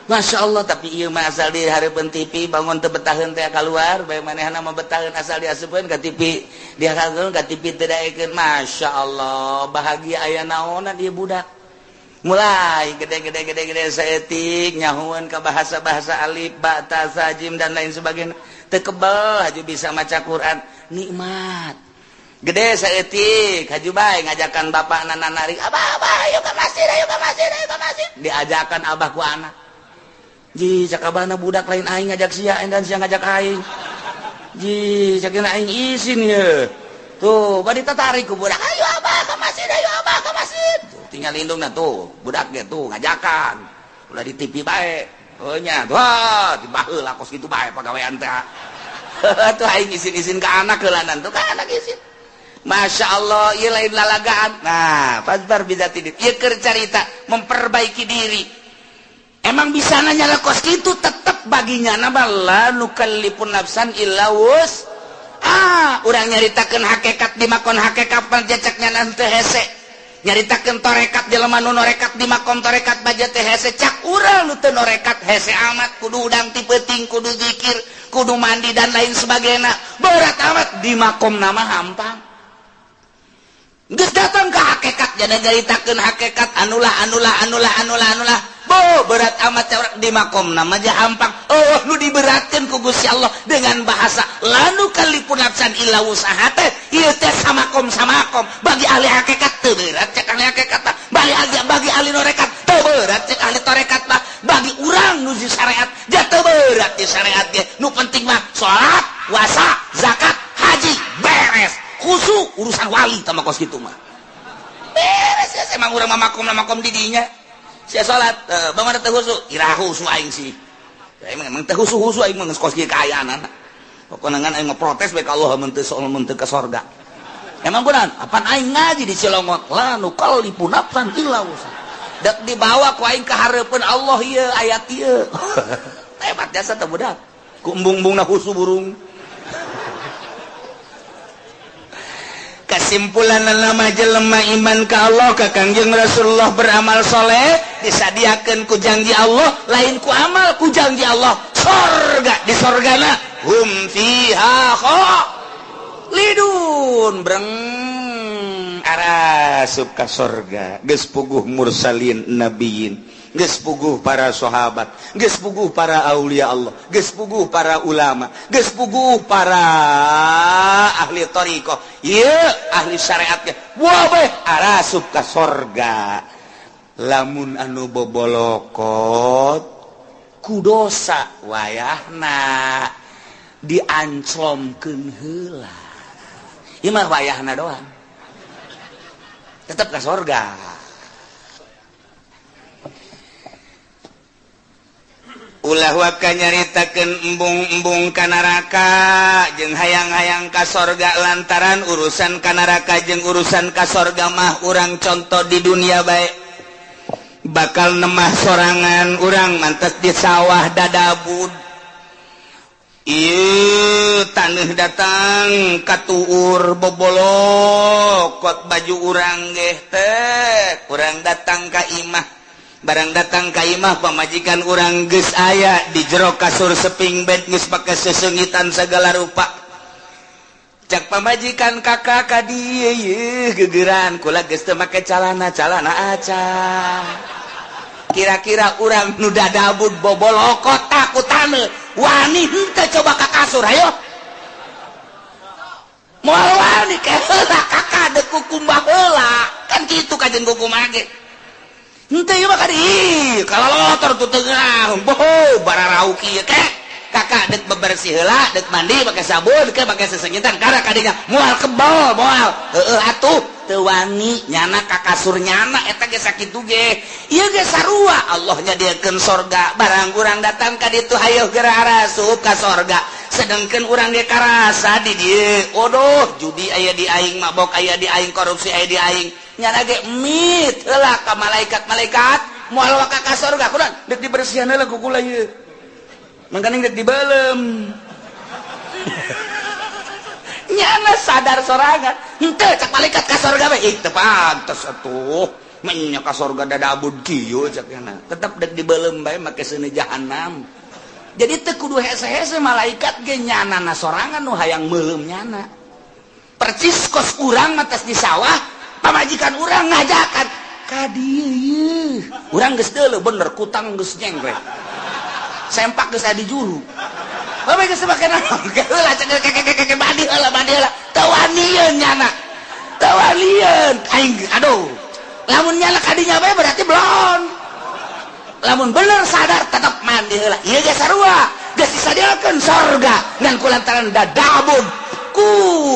Masya Allah, tapi ieu mah asal di hareupeun TV bangun teu betaheun teh keluar, bae manehna mah betaheun asal diasupkeun ka TV, dihakeun ka TV teu daekeun. Masya Allah, bahagia aya naonan ieu budak. Mulai gede-gede-gede-gede saeutik nyahueun ka bahasa-bahasa alif, ba, ta, sa, jim dan lain sebagainya. Teu kebel haju bisa maca Quran, nikmat. Gede saeutik haju bae ngajakan bapakna narik, "Abah, abah, ayo ka masjid, ayo ka masjid, ayo ka masjid." Diajakan abah ku anak. Ji, cak abahna budak lain aing ngajak sia dan sia ngajak aing. Ji, cak aing isin ye. Tuh, bari tatarik ku budak, "Ayo abah ka masjid, ayo abah ka masjid." Tuh, tinggal indungna tuh, budak ge tuh ngajakan. Ulah di TV bae. Oh nya, tuh dibaheula kos kitu bae pagawean teh. Tuh aing isin-isin ka anak heulanan tuh ka anak isin. Masya Allah, ieu lain lalagaan. Nah, pasbar bisa tidit. Ieu keur carita memperbaiki diri. Emang bisa nanya lah kos itu tetep baginya nama la nukallifun nafsan illa wus. Ah, urang nyaritakeun hakikat di makon hakikat panjacaknya nanti hese. Nyaritakeun torekat jelema nu norekat di makom torekat baja teh hese. Cak urang nu teu norekat hese amat kudu udang ti peuting, kudu zikir, kudu mandi dan lain sebagainya. Berat amat di makom nama hampang. Geus datang ke hakikat jadi nyaritakeun hakikat anulah anulah anulah anulah anulah. Bo berat amat di makom nama aja hampang. Oh nu diberatkeun ku Gusti Allah dengan bahasa lanu kalipun nafsan illa wusaha teh ieu teh samakom samakom bagi ahli hakikat teu berat cek ahli hakikat mah, bagi ahli norekat teu berat cek ahli torekat mah, bagi urang nu di syariat ja teu berat di syariat ge. Nu penting mah salat, puasa, zakat, haji beres. Khusu urusan wali sama kos gitu mah beres ya. Emang urang mah makom makom didinya sia salat bangun teu khusu ira khusu aing sih. Emang emang teu khusu khusu aing mah geus kos kieu kaayaan. Pokona ngan aing mah protes bae ka Allah mun teu soal mun teu ka sorga. Emang kunaon? Apan aing ngaji di Cilongok la nukallifu nafsan illa wusaha. Dek dibawa ku aing ka hareupeun Allah ieu ayat ieu. Hebat jasa teh budak. Ku embung-embungna khusu burung. Kesimpulan nama jelema iman ka Allah ka Kangjeng Rasulullah beramal soleh disadiakeun ku janji Allah, lain ku amal ku janji Allah sorga di sorgana hum fiha khalidun breng arasup ka sorga. Geus puguh mursalin nabiyin, geus puguh para sahabat, geus puguh para aulia Allah, geus puguh para ulama, geus puguh para ahli thariqah, ieu ahli syariat ge wabeh arasup ka sorga. Lamun anu bobolokot ku dosa wayahna dianclomkeun heula. Ieu mah wayahna doang tetep ka sorga. Ulah waka nyaritakeun embung-embung ka neraka jeung hayang-hayang ka sorga lantaran urusan ka neraka jeung urusan ka sorga mah urang contoh di dunia bae bakal nemah sorangan urang mantes di sawah dadabud ieu taneuh datang katuur bobolokot baju urang geh teh urang datang ka imah. Barang datang ka imah pamajikan urang geus aya di jero kasur seping bed geus pake sesengitan segala rupa. Cak pamajikan kakak ka dieu yeuh gegeran kula geus teu make calana calana aca. Kira-kira urang nu dadabud bobolokot ku taneuh wani henteu coba ka kasur hayo. Moal wani ke heula kakak deuk kukumbah heula kan kitu kajen kukumbah ge. Henteu ieu mah kadi kalau lotor tuh tengah boho bararau kieu ke. Kakak dek bebersih heula, dek mandi pakai sabun, ke pakai sesengitan karena kadinya moal kebal, moal. Heeh atuh teu wani nyana ka kasur nyana eta ge sakitu ge. Ieu ge sarua Allah nyadiakeun sorga, barang urang datang ka ditu hayoh geura arasup ka sorga. Sedangkan urang ge karasa di dieu, waduh judi aya di aing, mabok aya di aing, korupsi aya di aing. Nyana ge mit heula ka malaikat-malaikat, moal waka ka sorga kurang dek dibersihan heula ku kula ieu. Mangkaning dek dibelem. Nyana sadar sorangan. Henteu cak malaikat ka sorga we. Ih teu pantes atuh. Menya ka sorga dadabud kieu cak nyana. Tetep dek dibelem bae make seuneu jahanam. Jadi teu kudu hese-hese malaikat ge nyanana sorangan nu hayang meuleum nyana. Percis kos urang mah tes di sawah, pamajikan urang ngajakan ka dieu ieu. Urang geus deuleu bener kutang geus nyengklek. Sempak geus aya di juru. Bae geus make naon? Heula cek keke mandi heula mandi heula. Teu wanian nyana. Teu wanian aing aduh. Lamun nyana ka dinya bae berarti belon. Lamun bener sadar tetep mandi heula. Ieu ge sarua. Geus disadiakeun sorga ngan kulantaran dadabun ku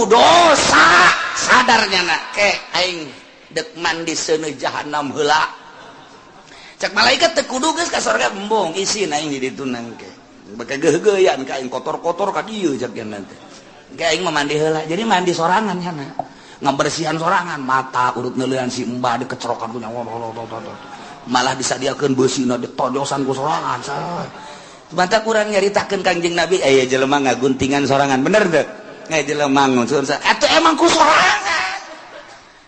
dosa sadar nyana ke aing dek mandi seuneu jahanam heula. Cak malaikat teu kudu geus ka sorga embung isin aing di ditu nangke. Baka geugeuyan ka aing kotor-kotor ka dieu cak nya teh. Ke aing mah mandi heula. Jadi mandi sorangan nyana. Ngabersihan sorangan mata urut neuleuan si embah dikecerokan ku nyawa. Malah disadiakeun beusina ditojosan ku sorangan. Mata kurang nyaritakeun Kangjeng Nabi aya jelema ngaguntingan sorangan bener teu? Aya jelema ngunsur atuh emang ku sorangan.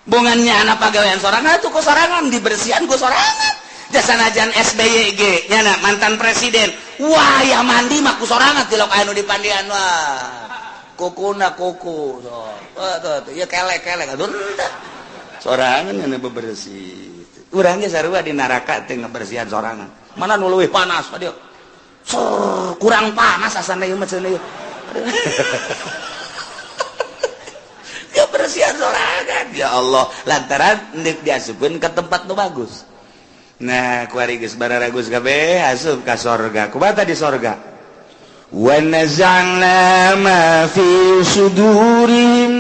Bongannya anak pagawean sorangan atuh ku sorangan dibersihan ku sorangan. Jasanajan SBY ge nyana mantan presiden wah ya mandi mah ku sorangan tilok anu dipandian wah kukuna kuku so tuh ya kelek-kelek aduh sorangan nyana bebersih urang ge sarua di neraka teh ngabersihan sorangan mana nu leuwih panas aduh kurang panas asana ieu mah cenah ieu kebersihan sorangan ya Allah lantaran deuk diasupkeun ka tempat nu bagus. Nah, kuari geus bararagus kabeh asup ka sorga. Kumaha di sorga? Wa naza'na ma fi sudurihim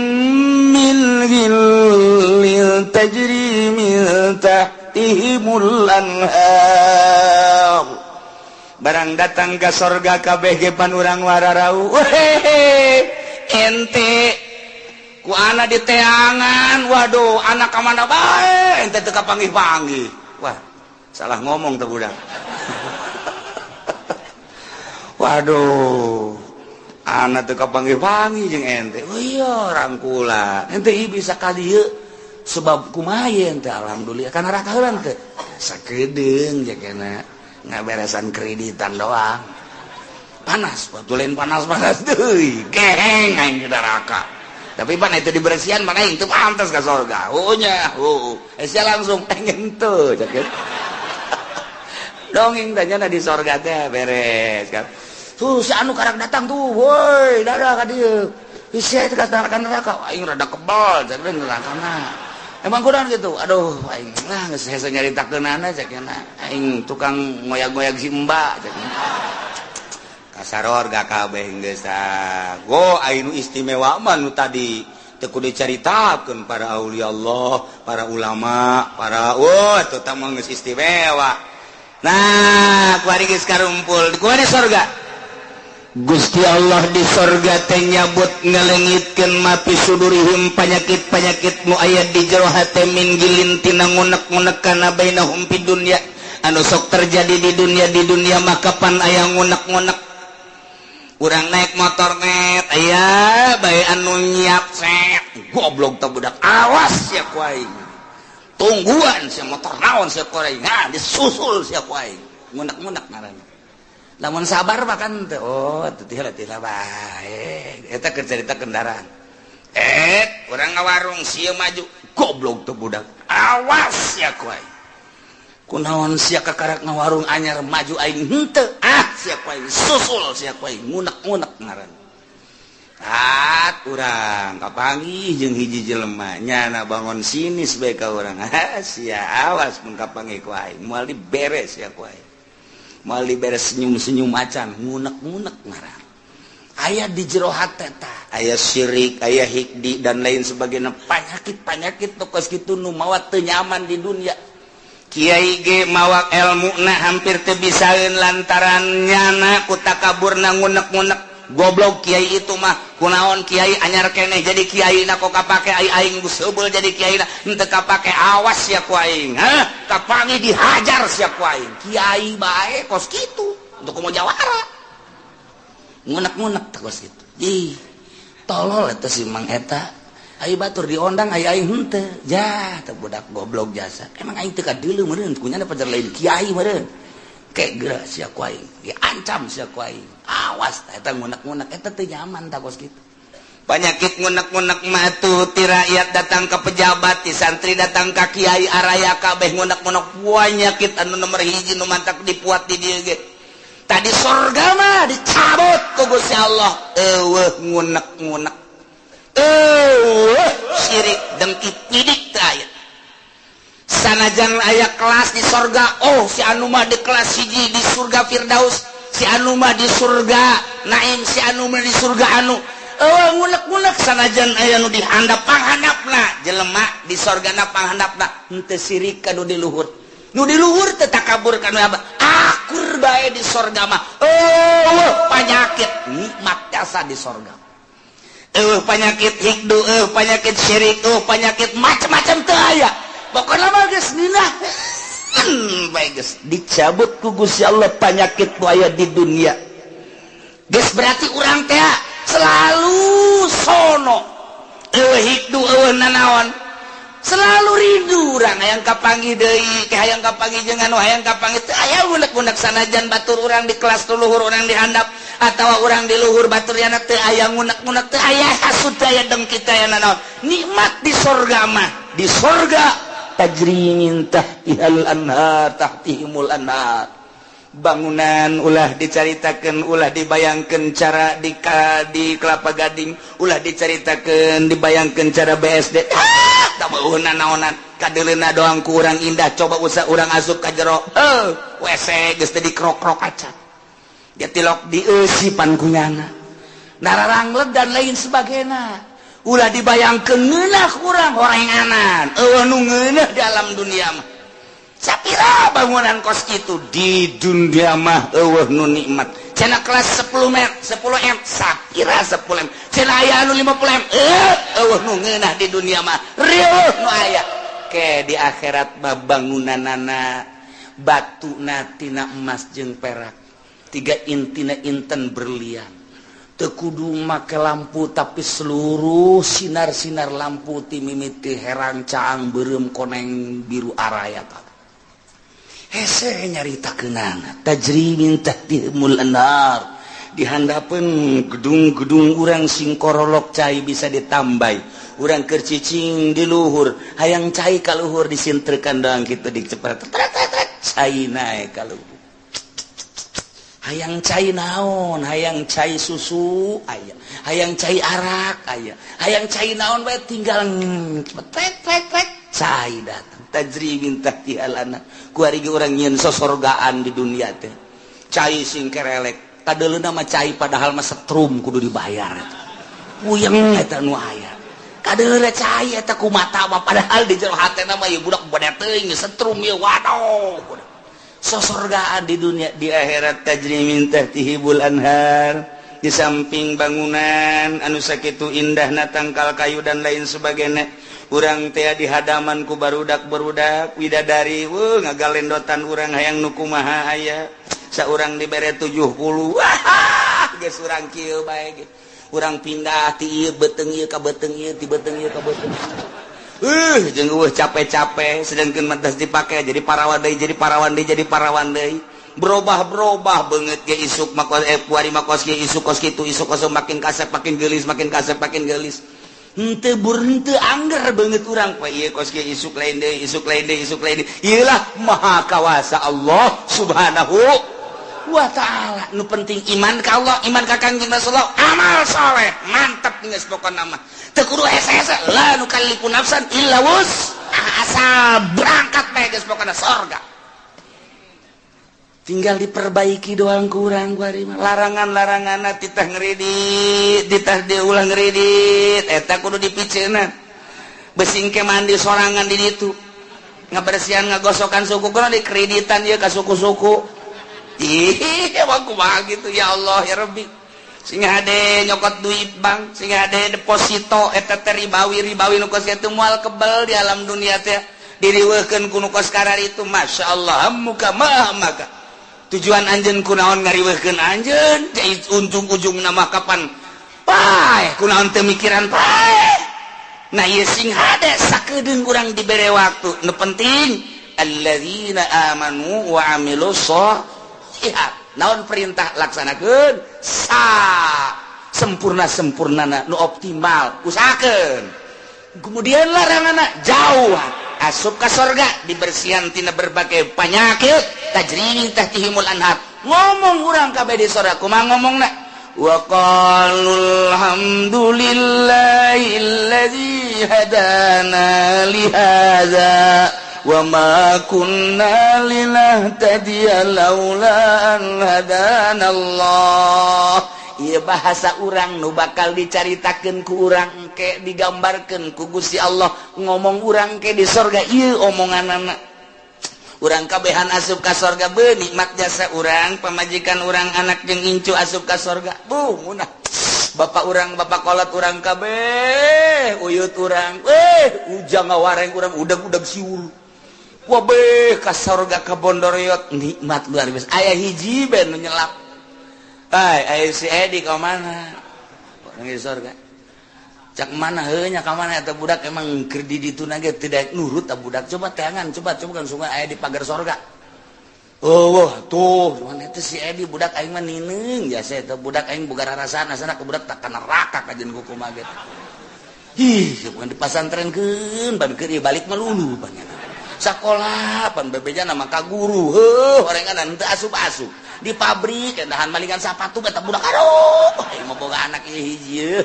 min ghillin tajri min tahtihimul anhar. Barang datang ka sorga kabeh ge pan urang wararau. Wehehe, ente ku ana di teangan, waduh, anak ka mana bae ente teu kapanggih-panggih. Wah, salah ngomong tuh budak. Waduh, anak teu kapanggih-panggih jeung ente. Oh iya, rangkula. Ente ieu bisa ka dieu sebab kumaha ente alhamdulillah kana neraka heula teh. Sakedeung jakena ngaberesan kreditan doang. Panas, batulen panas-panas deui. Geheng aing di neraka. Tapi pan itu dibersihan mana aing teu pantes ka sorga. Oh nya, oh. Sia langsung pengen teu jaket. Dongeng tanya di sorga teh beres kan. Tuh si anu karang datang tuh, woi, dadah ka dieu. Sia itu ka neraka, aing rada kebal cek nerakana. Emang kurang gitu. Aduh, aing lah geus hese nyaritakeunana cek nya. Aing tukang ngoyag-ngoyag si Mbak cek. Kasaror ga kabeh geus ah. Go aing nu istimewa mah nu tadi teu kudu dicaritakeun para aulia Allah, para ulama, para wah eta tah mah geus istimewa. Nah, kuari geus karumpul, kuari sorga. Gusti Allah di sorga teh nyabut ngalengitkeun mapi sudurihim panyakit-panyakit nu aya di jero hate min gilin tina ngunek-ngunek kana bainahum fid dunya anu sok terjadi di dunia maka pan aya ngunek-ngunek. Urang naik motor net aya bae anu nyiap set goblok teh budak awas sia ku aing. Tungguan sia motor naon sia ku aing. Nah, disusul sia ku aing. Ngunek-ngunek ngaranna. Lamun sabar mah kan teh oh teu teh bae. Eta keur carita kendaraan. Urang ngawarung sia maju goblok teh budak. Awas sia ku aing. Kunaon sia kakarak ngawarung anyar maju aing henteu. Ah sia ku aing susul sia ku aing ngunek-ngunek ngaranna. Tat urang kapanggih jeung hiji jelema nyana bangun sinis bae ka urang. Ah sia awas mun kapanggih ku aing moal diberes sia ku aing. Moal dibere senyum-senyum acan, ngunek-ngunek ngaran. Aya di jero hate tah, aya syirik, aya hikdi dan lain sebagainya, penyakit-penyakit kos kitu nu mawa teu nyaman di dunia. Kiai ge mawa ilmu na hampir teu bisaeun lantaran nyana ku takaburna, ngunek-ngunek. Goblok kiai itu mah, kunaon kiai anyar keneh jadi kiai na kok kapake, ai aing geus heubeul jadi kiai na henteu kapake, awas sia ku aing, hah, kapanggih dihajar sia ku aing. Kiai bae kos kitu untuk komo jawara ngunek-ngunek teh kos kitu. Ih, tolol eta si Mang eta. Ayo batur diondang, ayo aing henteu ja teh, budak goblok jasa. Emang aing teu kadeuleu meureun kunyana pajar lain kiai meureun. Kayak geura sia ku aing, diancam sia ku aing, awas. Eta ngunek-ngunek eta teu nyaman tah kos kitu. Penyakit ngunek-ngunek mah tuh ti rakyat datang ke pejabat, ti santri datang ke kiai, araya kabeh ngunek-ngunek. Penyakit anu nomor hiji nu mantak dipuat di dieu ge. Tadi sorga mah dicabut ku Gusti Allah, eueuh ngunek-ngunek, eueuh syirik dengki pidik teu aya. Sanajan aya kelas di sorga, oh, si anu mah di kelas hiji di surga Firdaus, si anu mah di surga Naim, si anu mah di surga anu, eueuh ngunek-ngunek. Sanajan aya nu dihandap panghandapna, jelema di sorgana panghandapna henteu sirik ka nu di luhur, nu di luhur teu takabur ka nu abah, akur bae di sorga mah. Eueuh panyakit, nikmat jasa di sorga. Eueuh panyakit hikdu, eueuh panyakit syirik, eueuh panyakit macam-macam teu aya. Pokoknya mah geus ngeunah bae, geus dicabut ku Gusti Allah panyakit nu aya di dunia. Geus berarti urang teh selalu sono, eueuh hikdu, eueuh nanaon, selalu rindu urang hayang kapanggih deui ke, hayang kapanggih jeung anu, hayang kapanggih, teu aya ngunek-ngunek. Sanajan batur urang di kelas luhur, urang di handap atawa urang di luhur batur yana, teu aya ngunek-ngunek, teu aya hasud, teu aya dengki, teu aya nanaon. Nikmat di sorga mah. Di sorga tajri min tahtihal anhar, tahtihimul anhar. Bangunan ulah dicaritakeun, ulah dibayangkeun cara di Kelapa Gading, ulah dicaritakeun, dibayangkeun cara BSD, ah, tak eueuh naonan, kadeuleuna doang kurang indah. Coba usah urang asup ka jero, eh, WC geus teu dikrok-krok acan dia, tilok dieusipan kunyana, nararangleg dan lain sebagainya. Ulah dibayangkeun ngeunah kurang horenganan, eueuh nu ngeunah di alam dunia mah. Sapira bangunan kos itu di dunia mah eueuh nu nikmat. Cenah kelas 10 m, 10 m, sapira 10 m, cenah aya anu 50 m, eh, eueuh nu ngeunah di dunia mah, rieuh nu aya. Ke di akhirat mah bangunanana batuna tina emas jeung perak, tiga intina inten berlian. Teu kudu make lampu, tapi seluruh sinar-sinar lampu ti mimiti herang, caang, beureum, koneng, biru, araya kabeh. Hese nyaritakeunana. Tajri min tahtihimul anhar. Di handapeun gedung-gedung urang sing korolok, cai bisa ditambai. Urang keur cicing di luhur, hayang cai ka luhur, disintrekan doang kitu, dicepret cai naek ka luhur. Hayang cai naon, hayang cai susu aya, hayang cai arak aya, hayang cai naon bae tinggal cepet trek trek, cai datang. Tajri min tahtihal anhar. Kuari ge urang nyieun sosorgaan di dunia teh, cai sing kerelek, kadeuleuna mah cai, padahal mah setrum kudu dibayar eta. Puyeng eta nu aya. Kadeuleuna cai eta ku mata mah, padahal di jero hatena mah ieu budak bade teuing setrum ieu, waduh. Sosorgaan di dunia. Di akhirat tajri min tahtihimul anhar. Di samping bangunan anu sakitu indahna, tangkal kayu dan lain sebagainya, urang teh di hadaman ku barudak barudak widadari, wuh, ngagalendotan. Urang hayang nu kumaha aya, saurang dibere 70, wah, geus urang kieu bae ge. Urang pindah ti ieu beuteung ieu ka beuteung ieu, ti beuteung ieu ka beuteung jeung eueuh capek-capek. Sedangkan mah dipake jadi parawan deui, jadi parawan deui, jadi parawan deui, berubah-berubah beungeut ge. Isuk mah eh, kuari mah kos kieu, isuk kos kitu, isuk kos, makin kasep makin geulis, makin kasep makin geulis, henteu bur henteu angger beungeut urang poe ieu kos kieu, isuk lain deui, isuk lain deui, isuk lain deui. Ieu lah maha kawasa Allah Subhanahu wa Ta'ala. Nu penting iman ka Allah, iman ka Kangjeng Rasulullah, amal soleh, mantap geus pokona mah. Teu kudu hese-hese, la nukallifu nafsan illa wus, asal berangkat bae geus pokona sorga. Tinggal diperbaiki doang kurang larangan-larangan titah ngeridit, titah diulang ngeridit, eta kudu dipiceunan. Besing ke mandi sorangan di ditu. Ngabersihan ngagosokan suku kudu dikreditan ieu ka suku-suku. Ih, emang kumaha gitu ya Allah ya Rabbi. Sing hade nyokot duit bank, sing hade deposito eta teh ribawi-ribawi nu kos kitu moal kebel di alam dunia teh. Diriweuhkeun ku nu kos kararitu, Masya Allah, muka maha maka. Tujuan anjeun kunaon ngariweuhkeun anjeun, ujung-ujung nama kapan paeh kunaon teu mikiran paeh. Nah ieu sing hade sakedeung urang dibere waktu. Nu penting alladzina amanu wa amilus sholihat. Naon perintah laksanakeun sa sempurna-sempurnana nu optimal usahakeun. Kemudian laranganna jauh asup ka sorga dibersihan tina berbagai penyakit tajri min tahtihimul anhar. Ngomong urang kabeh di sorga kumaha ngomongna wa qalul hamdulillahilladzi hadana li hadza wa ma kunna linahtadiya laula an hadana Allah. Ieu bahasa urang nu bakal dicaritakeun ku urang engke digambarkeun ku Gusti Allah ngomong urang ke di sorga ieu omonganana. Urang kabehan asup ka sorga beuh nikmat jasa urang pamajikan urang anak jeung incu asup ka sorga buh munah bapak urang bapak kolot urang kabeh uyut urang ujang ngawareng urang udag-udag siul wabeh ka sorga ka bondoriot nikmat luar biasa aya hiji ben nu nyelap. Ay, ay si Edi ka mana? Orang di sorga. Cak mana heuh nya ka mana eta budak emang keur di ditu na ge tidak nurut ta budak. Coba teangan, coba coba kan sungai aya di pagar sorga. Oh, wah, tuh, mana eta si Edi budak aing mah nineung jasa eta budak aing boga rarasaan asana ke budak tak ka neraka kajeun kumaha ge. Ih, bukan dipasantrenkeun, ban keur balik mah lulu panjana. Sakola pan bebejana mah ka guru, heuh orengan teu asup-asup. Di pabrik dahan malingan sapatu eta budak aduh aing mah boga anak ieu hiji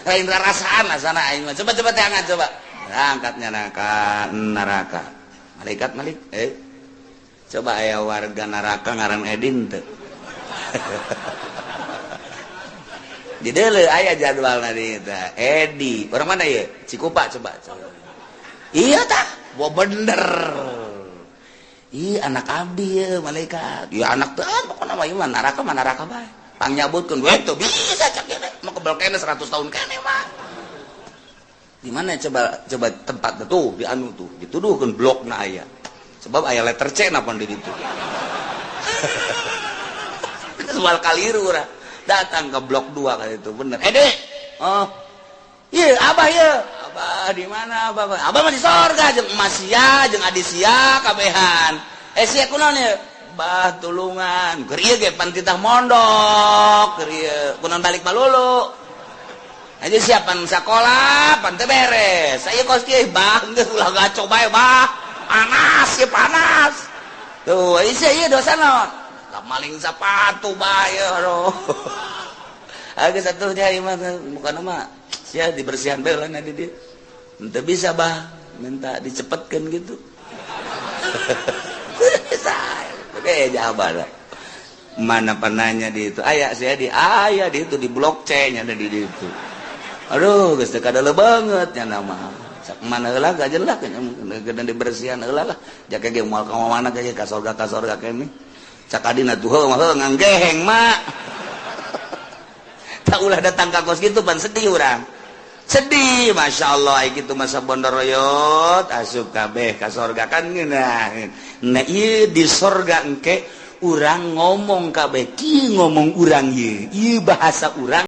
lain rarasaan asana aing mah coba coba teangan coba angkatnya neraka neraka malaikat malik coba aya warga neraka ngaran Edin teu di deuleu aya jadwalna di eta Edi orang mana ieu Cikupa coba coba iya tah bo bener. Ih anak abdi ya malaikat. Ya anak teh pokona mah ieu mah neraka bae. Pangnyabutkeun we teu bisa cak ieu mah kebel kene 100 tahun kene mah. Di mana coba coba tempat tuh di anu tuh dituduhkeun blokna aya. Sebab aya letter C na pan di ditu. Soal kaliru urang. Datang ke blok 2 kali itu bener. Dek. Oh. Ieu abah ieu. Abah di mana abah? Abah mah di sorga jeung emas sia jeung adi sia kabehan. Sia kunaon ieu? Bah tulungan. Keur ieu ge pan titah mondok, keur ieu kunaon balik malulu. Aja siapan sakola pan teu beres. Aya kos kieu bah geus ulah gaco bae bah. Panas ieu panas. Tuh, sia ieu dosa naon? Lah maling sapatu bae aduh. Geus atuh nya ieu mah bukan mah sia dibersihan bae lah di dieu. Ente bisa bah minta dicepetkan gitu. Bisa. Oke, jawaban. Mana penanya di itu? Aya saya di aya di itu di blok C nya ada di itu. Aduh, geus teu kadele banget nya nama. Sak mana heula gajelah nya dibersihan heula lah. Jake ge moal ka mana ge ka sorga kene. Cak adina tuh heuh mah nganggeheng mak. Tak ulah datang ka kos kitu pan sedih urang. Sedih, Masya Allah, gitu masa bondoroyot asup kabeh ka sorga kan ngeunah. Nah ieu di sorga engke urang ngomong kabeh kieu ngomong urang ieu, ieu bahasa urang.